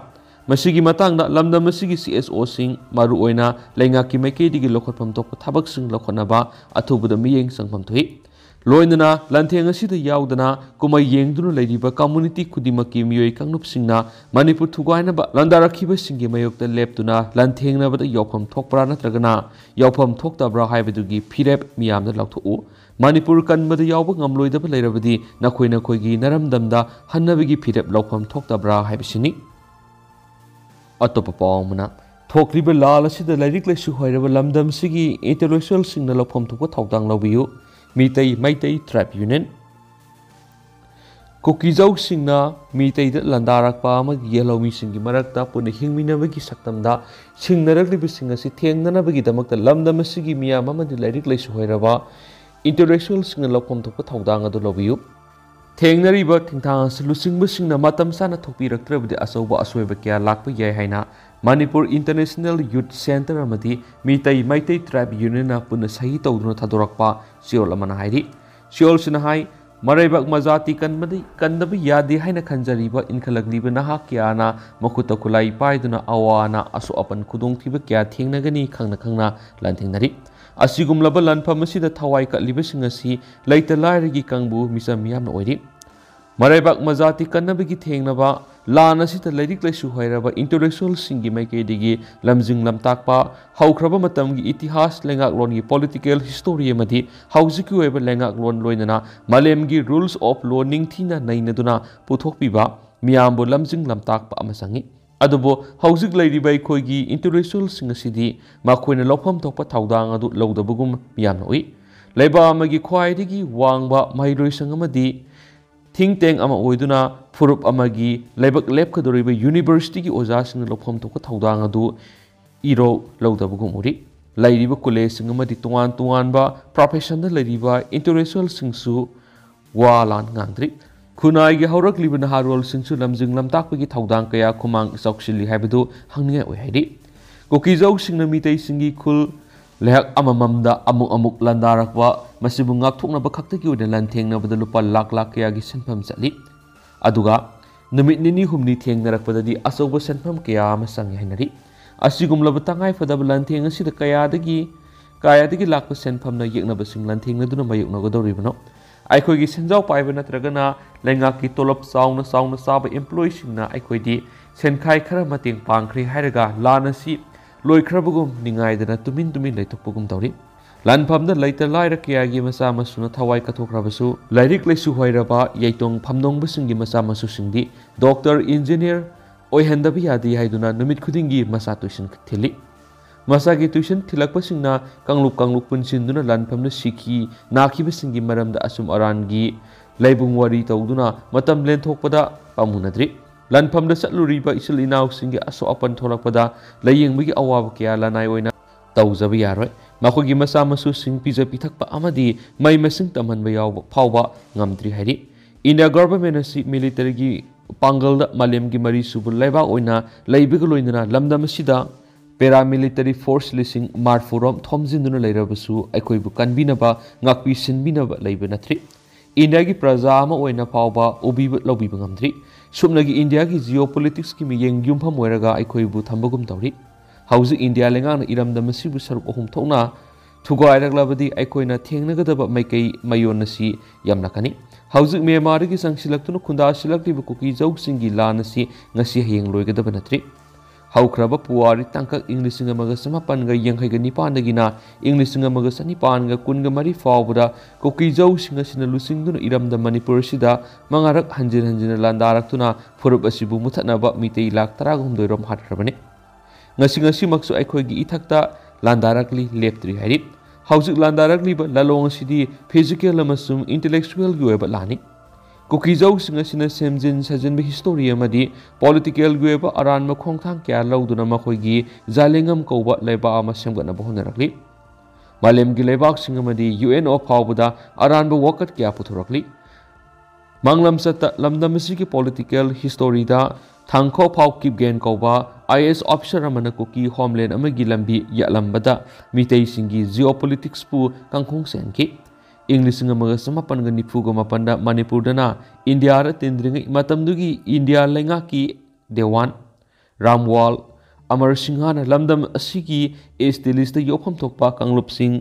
ꯃꯁꯤꯒꯤ ꯃꯇꯥꯡꯗ ꯂꯝꯗꯝ ꯑꯁꯤꯒꯤ CSOꯁꯤꯡ, ꯃꯔꯨꯑꯣꯏꯅ ꯂꯩꯉꯥꯛꯀꯤ ꯃꯥꯏꯀꯩꯗꯒꯤ ꯂꯧꯈꯠꯐꯝ ꯊꯣꯛꯄ ꯊꯕꯛꯁꯤꯡ ꯂꯧꯈꯠꯅꯕ ꯑꯊꯨꯕꯗ ꯃꯤꯠꯌꯦꯡ ꯆꯪꯐꯝ ꯊꯣꯛꯏ꯫ ꯂꯣꯏꯅꯅ ꯂꯥꯟꯊꯦꯡ ꯑꯁꯤꯗ ꯌꯥꯎꯗꯅ ꯀꯨꯝꯍꯩ ꯌꯦꯡꯗꯨꯅ ꯂꯩꯔꯤꯕ community ꯈꯨꯗꯤꯡꯃꯛꯀꯤ ꯃꯤꯑꯣꯏ ꯀꯥꯡꯂꯨꯞꯁꯤꯡꯅ ꯃꯅꯤꯄꯨꯔ ꯊꯨꯒꯥꯏꯅꯕ ꯂꯥꯟꯗꯥꯔꯛꯈꯤꯕꯁꯤꯡꯒꯤ ꯃꯥꯌꯣꯛꯇ ꯂꯦꯞꯇꯨꯅ ꯂꯥꯟꯊꯦꯡꯅꯕꯗ ꯌꯥꯎꯐꯝ ꯊꯣꯛꯄ꯭ꯔꯥ ꯅꯠꯇ꯭ꯔꯒꯅ ꯌꯥꯎꯐꯝ ꯊꯣꯛꯇꯕ꯭ꯔꯥ ꯍꯥꯏꯕꯗꯨꯒꯤ ꯐꯤꯔꯦꯞ ꯃꯤꯌꯥꯝꯗ ꯂꯧꯊꯣꯛꯎ꯫ ꯃꯅꯤꯄꯨꯔ ꯀꯟꯕꯗ ꯌꯥꯎꯕ ꯉꯝꯂꯣꯏꯗꯕ ꯂꯩꯔꯕꯗꯤ ꯅꯈꯣꯏ ꯅꯈꯣꯏꯒꯤ ꯅꯔꯝꯗꯝꯗ ꯍꯟꯅꯕꯒꯤ ꯐꯤꯔꯦꯞ ꯂꯧꯐꯝ ꯊꯣꯛꯇꯕ꯭ꯔꯥ ꯍꯥꯏꯕꯁꯤꯅꯤ꯫ ꯑꯇꯣꯞꯄ ꯄꯥꯎ ꯑꯃꯅ, ꯊꯣꯛꯂꯤꯕ ꯂꯥꯜ ꯑꯁꯤꯗ ꯂꯥꯏꯔꯤꯛ ꯂꯥꯏꯁꯨ ꯍꯩꯔꯕ ꯂꯝꯗꯝꯁꯤꯒꯤ intellectualꯁꯤꯡꯅ ꯂꯧꯐꯝ ꯊꯣꯛꯄ ꯊꯧꯗꯥꯡ ꯂꯧꯕꯤꯌꯨ꯫ Meitei Meitei Tribe Union꯫ ꯀꯨꯀꯤꯖꯧꯁꯤꯡꯅ ꯃꯤꯇꯩꯗ ꯂꯥꯟꯗꯥꯔꯛꯄ ꯑꯃꯗꯤ ꯌꯦꯜꯍꯧꯃꯤꯁꯤꯡꯒꯤ ꯃꯔꯛꯇ ꯄꯨꯟꯅ ꯍꯤꯡꯃꯤꯟꯅꯕꯒꯤ ꯁꯛꯇꯝꯗ ꯁꯤꯡꯅꯔꯛꯂꯤꯕꯁꯤꯡ ꯑꯁꯤ ꯊꯦꯡꯅꯅꯕꯒꯤꯗꯃꯛꯇ ꯂꯝꯗꯝ ꯑꯁꯤꯒꯤ ꯃꯤꯌꯥꯝ ꯑꯃꯗꯤ ꯂꯥꯏꯔꯤꯛ ꯂꯥꯏꯁꯨ ꯍꯩꯔꯕ intellectualꯁꯤꯡꯅ ꯂꯧꯐꯝ ꯊꯣꯛꯄ ꯊꯧꯗꯥꯡ ꯑꯗꯨ ꯂꯧꯕꯤꯌꯨ꯫ ꯊꯦꯡꯅꯔꯤꯕ ꯊꯤꯡꯊꯥꯡ ꯑꯁꯤ ꯂꯨꯆꯤꯡꯕꯁꯤꯡꯅ ꯃꯇꯝ ꯆꯥꯅ ꯊꯣꯛꯄꯤꯔꯛꯇ꯭ꯔꯕꯗꯤ ꯑꯆꯧꯕ ꯑꯁꯣꯏꯕ ꯀꯌꯥ ꯂꯥꯛꯄ ꯌꯥꯏ ꯍꯥꯏꯅ ꯃꯅꯤꯄꯨꯔ International Youth Centre ꯑꯃꯗꯤ ꯃꯤꯇꯩ ꯃꯩꯇꯩ Tribe Unionꯅ ꯄꯨꯟꯅ ꯁꯍꯤ ꯇꯧꯗꯨꯅ ꯊꯥꯗꯣꯔꯛꯄ ꯆꯦꯔꯣꯜ ꯑꯃꯅ ꯍꯥꯏꯔꯤ꯫ ꯆꯦꯔꯣꯜꯁꯤꯅ ꯍꯥꯏ, ꯃꯔꯩꯕꯥꯛ ꯃꯖꯥꯇꯤ ꯀꯟꯕꯗꯤ, ꯀꯟꯗꯕ ꯌꯥꯗꯦ ꯍꯥꯏꯅ ꯈꯟꯖꯔꯤꯕ ꯏꯟꯈꯠꯂꯛꯂꯤꯕ ꯅꯍꯥ ꯀꯌꯥꯅ ꯃꯈꯨꯠꯇ ꯈꯨꯠꯂꯥꯏ ꯄꯥꯏꯗꯨꯅ ꯑꯋꯥ ꯑꯅꯥ, ꯑꯁꯣꯛ ꯑꯄꯟ, ꯈꯨꯗꯣꯡꯊꯤꯕ ꯀꯌꯥ ꯊꯦꯡꯅꯒꯅꯤ ꯈꯪꯅ ꯈꯪꯅ ꯂꯥꯟꯊꯦꯡꯅꯔꯤ꯫ ꯑꯁꯤꯒꯨꯝꯂꯕ ꯂꯥꯟꯐꯝ ꯑꯁꯤꯗ ꯊꯋꯥꯏ ꯀꯠꯂꯤꯕꯁꯤꯡ ꯑꯁꯤ ꯂꯩꯇ ꯂꯥꯏꯔꯒꯤ ꯀꯥꯡꯕꯨ ꯃꯤꯆꯝ ꯃꯤꯌꯥꯝꯅ ꯑꯣꯏꯔꯤ꯫ ꯃꯔꯩꯕꯥꯛ ꯃꯖꯥꯇꯤ ꯀꯟꯅꯕꯒꯤ ꯊꯦꯡꯅꯕ ꯂꯥꯟ ꯑꯁꯤꯗ ꯂꯥꯏꯔꯤꯛ ꯂꯥꯏꯁꯨ ꯍꯩꯔꯕ intellectualꯁꯤꯡꯒꯤ ꯃꯥꯏꯀꯩꯗꯒꯤ ꯂꯝꯖꯤꯡ ꯂꯝꯇꯥꯛꯄ, ꯍꯧꯈ꯭ꯔꯕ ꯃꯇꯝꯒꯤ ꯏꯇꯤꯍꯥꯁ, ꯂꯩꯉꯥꯛꯂꯣꯟꯒꯤ political history ꯑꯃꯗꯤ ꯍꯧꯖꯤꯛꯀꯤ ꯑꯣꯏꯕ ꯂꯩꯉꯥꯛꯂꯣꯟ, ꯂꯣꯏꯅꯅ ꯃꯥꯂꯦꯝꯒꯤ rules of law ꯅꯤꯡꯊꯤꯅ ꯅꯩꯅꯗꯨꯅ ꯄꯨꯊꯣꯛꯄꯤꯕ ꯃꯤꯌꯥꯝꯕꯨ ꯂꯝꯖꯤꯡ ꯂꯝꯇꯥꯛꯄ ꯑꯃ ꯆꯪꯏ꯫ ꯑꯗꯨꯕꯨ ꯍꯧꯖꯤꯛ ꯂꯩꯔꯤꯕ ꯑꯩꯈꯣꯏꯒꯤ intellectualꯁꯤꯡ ꯑꯁꯤꯗꯤ ꯃꯈꯣꯏꯅ ꯂꯧꯐꯝ ꯊꯣꯛꯄ ꯊꯧꯗꯥꯡ ꯑꯗꯨ ꯂꯧꯗꯕꯒꯨꯝ ꯃꯤꯌꯥꯝꯅ ꯎꯏ꯫ ꯂꯩꯕꯥꯛ ꯑꯃꯒꯤ ꯈ꯭ꯋꯥꯏꯗꯒꯤ ꯋꯥꯡꯕ ꯃꯍꯩꯔꯣꯏꯁꯪ ꯑꯃꯗꯤ think tank ꯑꯃ ꯑꯣꯏꯗꯨꯅ ꯐꯨꯔꯨꯞ ꯑꯃꯒꯤ ꯂꯥꯏꯕꯛ ꯂꯦꯞꯀꯗꯧꯔꯤꯕ universityꯒꯤ ꯑꯣꯖꯥꯁꯤꯡꯅ ꯂꯧꯐꯝ ꯊꯣꯛꯄ ꯊꯧꯗꯥꯡ ꯑꯗꯨ ꯏꯔꯣ ꯂꯧꯗꯕꯒꯨꯝ ꯎꯔꯤ꯫ ꯂꯩꯔꯤꯕ collegeꯁꯤꯡ ꯑꯃꯗꯤ ꯇꯣꯉꯥꯟ ꯇꯣꯉꯥꯟꯕ professionꯗ ꯂꯩꯔꯤꯕ intellectualꯁꯤꯡꯁꯨ ꯋꯥ ꯂꯥꯟ ꯉꯥꯡꯗ꯭ꯔꯤ꯫ ꯈꯨꯟꯅꯥꯏꯒꯤ ꯍꯧꯔꯛꯂꯤꯕ ꯅꯍꯥꯔꯣꯜꯁꯤꯡꯁꯨ ꯂꯝꯖꯤꯡ ꯂꯝꯇꯥꯛꯄꯒꯤ ꯊꯧꯗꯥꯡ ꯀꯌꯥ ꯈꯨꯃꯥꯡ ꯆꯥꯎꯁꯤꯜꯂꯤ ꯍꯥꯏꯕꯗꯨ ꯍꯪꯅꯤꯡꯉꯥꯏ ꯑꯣꯏ ꯍꯥꯏꯔꯤ꯫ ꯀꯨꯀꯤꯖꯧꯁꯤꯡꯅ ꯃꯤꯇꯩꯁꯤꯡꯒꯤ ꯈꯨꯜ ꯂꯩꯍꯥꯛ ꯑꯃꯃꯝꯗ ꯑꯃꯨꯛ ꯑꯃꯨꯛ ꯂꯥꯟꯗꯥꯔꯛꯄ, ꯃꯁꯤꯕꯨ ꯉꯥꯛꯊꯣꯛꯅꯕ ꯈꯛꯇꯒꯤ ꯑꯣꯏꯅ ꯂꯥꯟꯊꯦꯡꯅꯕꯗ ꯂꯨꯄꯥ ꯂꯥꯛ ꯂꯥꯛ ꯀꯌꯥꯒꯤ ꯁꯦꯟꯐꯝ ꯆꯠꯂꯤ꯫ ꯑꯗꯨꯒ ꯅꯨꯃꯤꯠ ꯅꯤꯅꯤ ꯍꯨꯝꯅꯤ ꯊꯦꯡꯅꯔꯛꯄꯗꯗꯤ ꯑꯆꯧꯕ ꯁꯦꯟꯐꯝ ꯀꯌꯥ ꯑꯃ ꯆꯪꯏ ꯍꯥꯏꯅꯔꯤ꯫ ꯑꯁꯤꯒꯨꯝꯂꯕ ꯇꯉꯥꯏꯐꯗꯕ ꯂꯥꯟꯊꯦꯡ ꯑꯁꯤꯗ ꯀꯌꯥꯗꯒꯤ, ꯀꯌꯥꯗꯒꯤ ꯂꯥꯛꯄ ꯁꯦꯟꯐꯝꯅ ꯌꯦꯛꯅꯕꯁꯤꯡ ꯂꯥꯟꯊꯦꯡꯅꯗꯨꯅ ꯃꯥꯌꯣꯛꯅꯒꯗꯧꯔꯤꯕꯅꯣ? ꯑꯩꯈꯣꯏꯒꯤ ꯁꯦꯟꯖꯥꯎ ꯄꯥꯏꯕ ꯅꯠꯇ꯭ꯔꯒꯅ ꯂꯩꯉꯥꯛꯀꯤ ꯇꯣꯂꯣꯞ ꯆꯥꯎꯅ ꯆꯥꯎꯅ ꯆꯥꯕ employeeꯁꯤꯡꯅ ꯑꯩꯈꯣꯏꯗꯤ ꯁꯦꯟꯈꯥꯏ ꯈꯔ ꯃꯇꯦꯡ ꯄꯥꯡꯈ꯭ꯔꯦ ꯍꯥꯏꯔꯒ ꯂꯥꯟ ꯑꯁꯤ ꯂꯣꯏꯈ꯭ꯔꯕꯒꯨꯝ ꯅꯤꯡꯉꯥꯏꯗꯅ ꯇꯨꯃꯤꯟ ꯇꯨꯃꯤꯟ ꯂꯩꯊꯣꯛꯄꯒꯨꯝ ꯇꯧꯔꯤ꯫ ꯂꯥꯟꯐꯝꯗ ꯂꯩꯇ ꯂꯥꯏꯔ ꯀꯌꯥꯒꯤ ꯃꯆꯥ ꯃꯁꯨꯅ ꯊꯋꯥꯏ ꯀꯠꯊꯣꯛꯈ꯭ꯔꯕꯁꯨ, ꯂꯥꯏꯔꯤꯛ ꯂꯥꯏꯁꯨ ꯍꯩꯔꯕ ꯌꯩꯇꯣꯡ ꯐꯝꯗꯣꯡꯕꯁꯤꯡꯒꯤ ꯃꯆꯥ ꯃꯁꯨꯁꯤꯡꯗꯤ doctor, engineer, ꯑꯣꯏꯍꯟꯗꯕ ꯌꯥꯗꯦ ꯍꯥꯏꯗꯨꯅ ꯅꯨꯃꯤꯠ ꯈꯨꯗꯤꯡꯒꯤ ꯃꯆꯥ tuition ꯊꯤꯜꯂꯤ꯫ ꯃꯆꯥꯒꯤ tuition ꯊꯤꯜꯂꯛꯄꯁꯤꯡꯅ ꯀꯥꯡꯂꯨꯞ ꯀꯥꯡꯂꯨꯞ ꯄꯨꯟꯁꯤꯟꯗꯨꯅ ꯂꯥꯟꯐꯝꯗ ꯁꯤꯈꯤ, ꯅꯥꯈꯤꯕꯁꯤꯡꯒꯤ ꯃꯔꯝꯗ ꯑꯆꯨꯝ ꯑꯔꯥꯟꯒꯤ ꯂꯩꯕꯨꯡ ꯋꯥꯔꯤ ꯇꯧꯗꯨꯅ ꯃꯇꯝ ꯂꯦꯟꯊꯣꯛꯄꯗ ꯄꯥꯝꯃꯨꯅꯗ꯭ꯔꯤ꯫ ꯂꯥꯟꯐꯝꯗ ꯆꯠꯂꯨꯔꯤꯕ ꯏꯆꯤꯜ ꯏꯅꯥꯎꯁꯤꯡꯒꯤ ꯑꯁꯣꯛ ꯑꯄꯟ ꯊꯣꯛꯂꯛꯄꯗ ꯂꯥꯏꯌꯦꯡꯕꯒꯤ ꯑꯋꯥꯕ ꯀꯌꯥ ꯂꯅꯥꯏ ꯑꯣꯏꯅ ꯇꯧꯖꯕ ꯌꯥꯔꯣꯏ꯫ ꯃꯈꯣꯏꯒꯤ ꯃꯆꯥ ꯃꯁꯨꯁꯤꯡ ꯄꯤꯖ ꯄꯤꯊꯛꯄ ꯑꯃꯗꯤ ꯃꯍꯩ ꯃꯁꯤꯡ ꯇꯝꯍꯟꯕ ꯌꯥꯎꯕ ꯐꯥꯎꯕ ꯉꯝꯗ꯭ꯔꯤ ꯍꯥꯏꯔꯤ꯫ India government ꯑꯁꯤ militaryꯒꯤ ꯄꯥꯡꯒꯜꯗ ꯃꯥꯂꯦꯝꯒꯤ ꯃꯔꯤꯁꯨꯕ ꯂꯩꯕꯥꯛ ꯑꯣꯏꯅ ꯂꯩꯕꯒ ꯂꯣꯏꯅꯅ ꯂꯝꯗꯝ ꯑꯁꯤꯗ paramilitary force ꯂꯤꯁꯤꯡ ꯃꯔꯤꯐꯨ ꯔꯣꯝ ꯊꯣꯝꯖꯤꯟꯗꯨꯅ ꯂꯩꯔꯕꯁꯨ ꯑꯩꯈꯣꯏꯕꯨ ꯀꯟꯕꯤꯅꯕ, ꯉꯥꯛꯄꯤ ꯁꯤꯟꯕꯤꯅꯕ ꯂꯩꯕ ꯅꯠꯇ꯭ꯔꯤ꯫ ꯏꯟꯗꯤꯌꯥꯒꯤ ꯄ꯭ꯔꯖꯥ ꯑꯃ ꯑꯣꯏꯅ ꯐꯥꯎꯕ ꯎꯕꯤꯕ ꯂꯧꯕꯤꯕ ꯉꯝꯗ꯭ꯔꯤ꯫ ꯁꯨꯞꯅꯒꯤ ꯏꯟꯗꯤꯌꯥꯒꯤ geopoliticsꯀꯤ ꯃꯤꯠꯌꯦꯡ ꯌꯨꯝꯐꯝ ꯑꯣꯏꯔꯒ ꯑꯩꯈꯣꯏꯕꯨ ꯊꯝꯕꯒꯨꯝ ꯇꯧꯔꯤ꯫ ꯍꯧꯖꯤꯛ ꯏꯟꯗꯤꯌꯥ ꯂꯩꯉꯥꯛꯅ ꯏꯔꯝꯗꯝ ꯑꯁꯤꯕꯨ ꯁꯔꯨꯛ ꯑꯍꯨꯝ ꯊꯣꯛꯅ ꯊꯨꯒꯥꯏꯔꯛꯂꯕꯗꯤ ꯑꯩꯈꯣꯏꯅ ꯊꯦꯡꯅꯒꯗꯕ ꯃꯥꯏꯀꯩ ꯃꯌꯣꯟ ꯑꯁꯤ ꯌꯥꯝꯂꯛꯀꯅꯤ꯫ ꯍꯧꯖꯤꯛ ꯃ꯭ꯌꯥꯟꯃꯥꯔꯗꯒꯤ ꯆꯪꯁꯤꯜꯂꯛꯇꯨꯅ ꯈꯨꯟꯗꯥꯁꯤꯜꯂꯛꯂꯤꯕ ꯀꯨꯀꯤ ꯖꯧꯁꯤꯡꯒꯤ ꯂꯥꯟ ꯑꯁꯤ ꯉꯁꯤ ꯍꯌꯦꯡ ꯂꯣꯏꯒꯗꯕ ꯅꯠꯇ꯭ꯔꯤ꯫ ꯍꯧꯈ꯭ꯔꯕ ꯄꯨꯋꯥꯔꯤ ꯇꯥꯡꯀꯛ ꯏꯪ ꯂꯤꯁꯤꯡ ꯑꯃꯒ ꯆꯃꯥꯄꯟꯒ ꯌꯥꯡꯈꯩꯒ ꯅꯤꯄꯥꯟꯗꯒꯤꯅ ꯏꯪ ꯂꯤꯁꯤꯡ ꯑꯃꯒ ꯆꯅꯤꯄꯥꯟꯒ ꯀꯨꯟꯒ ꯃꯔꯤ ꯐꯥꯎꯕꯗ ꯀꯨꯀꯤ ꯖꯧꯁꯤꯡ ꯑꯁꯤꯅ ꯂꯨꯆꯤꯡꯗꯨꯅ ꯏꯔꯝꯗꯝ ꯃꯅꯤꯄꯨꯔ ꯑꯁꯤꯗ ꯃꯉꯥꯔꯛ ꯍꯟꯖꯤꯟ ꯍꯟꯖꯤꯟꯅ ꯂꯥꯟꯗꯥꯔꯛꯇꯨꯅ ꯐꯨꯔꯨꯞ ꯑꯁꯤꯕꯨ ꯃꯨꯊꯠꯅꯕ ꯃꯤꯇꯩ ꯂꯥꯈ ꯇꯔꯥꯒ ꯍꯨꯝꯗꯣꯏ ꯔꯣꯝ ꯍꯥꯠꯈ꯭ꯔꯕꯅꯤ꯫ ꯉꯁꯤ, ꯉꯁꯤꯃꯛꯁꯨ ꯑꯩꯈꯣꯏꯒꯤ ꯏꯊꯛꯇ ꯂꯥꯟꯗꯥꯔꯛꯂꯤ, ꯂꯦꯞꯇ꯭ꯔꯤ ꯍꯥꯏꯔꯤ꯫ ꯍꯧꯖꯤꯛ ꯂꯥꯟꯗꯥꯔꯛꯂꯤꯕ ꯂꯥꯂꯣꯡ ꯑꯁꯤꯗꯤ physical ꯑꯃꯁꯨꯡ intellectualꯒꯤ ꯑꯣꯏꯕ ꯂꯥꯟꯅꯤ꯫ ꯀꯨꯀꯤ ꯖꯧꯁꯤꯡ ꯑꯁꯤꯅ ꯁꯦꯝꯖꯤꯟ ꯁꯥꯖꯤꯟꯕ history ꯑꯃꯗꯤ politicalꯒꯤ ꯑꯣꯏꯕ ꯑꯔꯥꯟꯕ ꯈꯣꯡꯊꯥꯡ ꯀꯌꯥ ꯂꯧꯗꯨꯅ ꯃꯈꯣꯏꯒꯤ ꯖꯥꯂꯦꯡꯉꯝ ꯀꯧꯕ ꯂꯩꯕꯥꯛ ꯑꯃ ꯁꯦꯝꯒꯠꯅꯕ ꯍꯣꯠꯅꯔꯛꯂꯤ꯫ ꯃꯥꯂꯦꯝꯒꯤ ꯂꯩꯕꯥꯛꯁꯤꯡ ꯑꯃꯗꯤ UNO ꯐꯥꯎꯕꯗ ꯑꯔꯥꯟꯕ ꯋꯥꯀꯠ ꯀꯌꯥ ꯄꯨꯊꯣꯔꯛꯂꯤ꯫ ꯃꯥꯡꯂꯝꯆꯠꯇ ꯂꯝꯗꯝ ꯑꯁꯤꯒꯤ political historyꯗ ꯊꯥꯡꯈꯣ ꯐꯥꯎ ꯀꯤꯞꯒꯦꯟ ꯀꯧꯕ IAS officer ꯑꯃꯅ ꯀꯨꯀꯤ homeland ꯑꯃꯒꯤ ꯂꯝꯕꯤ ꯌꯥꯠꯂꯝꯕꯗ ꯃꯤꯇꯩꯁꯤꯡꯒꯤ geopoliticsꯄꯨ ꯀꯥꯡꯈꯣꯡ ꯆꯦꯟꯈꯤ꯫ ꯏꯪ ꯂꯤꯁꯤꯡ ꯑꯃꯒ ꯆꯃꯥꯄꯟꯒ ꯅꯤꯐꯨꯒ ꯃꯥꯄꯟꯗ ꯃꯅꯤꯄꯨꯔꯗꯅ ꯏꯟꯗꯤꯌꯥꯗ ꯇꯤꯟꯗ꯭ꯔꯤꯉꯩ ꯃꯇꯝꯗꯨꯒꯤ ꯏꯟꯗꯤꯌꯥ ꯂꯩꯉꯥꯛꯀꯤ ꯗꯦꯋꯥꯟ ꯔꯥꯝꯋꯥꯜ ꯑꯃꯔ ꯁꯤꯡꯍꯅ ꯂꯝꯗꯝ ꯑꯁꯤꯒꯤ ST listꯇ ꯌꯥꯎꯐꯝ ꯊꯣꯛꯄ ꯀꯥꯡꯂꯨꯞꯁꯤꯡ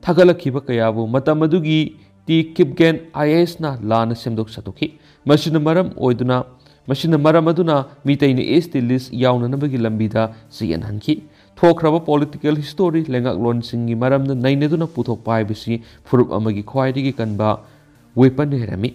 ꯊꯥꯒꯠꯂꯛꯈꯤꯕ ꯀꯌꯥꯕꯨ ꯃꯇꯝ ꯑꯗꯨꯒꯤ ꯇꯤ ꯀꯤꯞꯒꯦꯟ IASꯅ ꯂꯥꯟꯅ ꯁꯦꯝꯗꯣꯛ ꯁꯥꯗꯣꯛꯈꯤ꯫ ꯃꯁꯤꯅ ꯃꯔꯝ ꯑꯣꯏꯗꯨꯅ, ꯃꯁꯤꯅ ꯃꯔꯝ ꯑꯗꯨꯅ ꯃꯤꯇꯩꯅ ST list ꯌꯥꯎꯅꯅꯕꯒꯤ ꯂꯝꯕꯤꯗ ꯆꯌꯦꯠꯅꯍꯟꯈꯤ꯫ ꯊꯣꯛꯈ꯭ꯔꯕ political history ꯂꯩꯉꯥꯛꯂꯣꯟꯁꯤꯡꯒꯤ ꯃꯔꯝꯗ ꯅꯩꯅꯗꯨꯅ ꯄꯨꯊꯣꯛꯄ ꯍꯥꯏꯕꯁꯤ ꯐꯨꯔꯨꯞ ꯑꯃꯒꯤ ꯈ꯭ꯋꯥꯏꯗꯒꯤ ꯀꯟꯕ weapon ꯑꯣꯏꯔꯝꯃꯤ꯫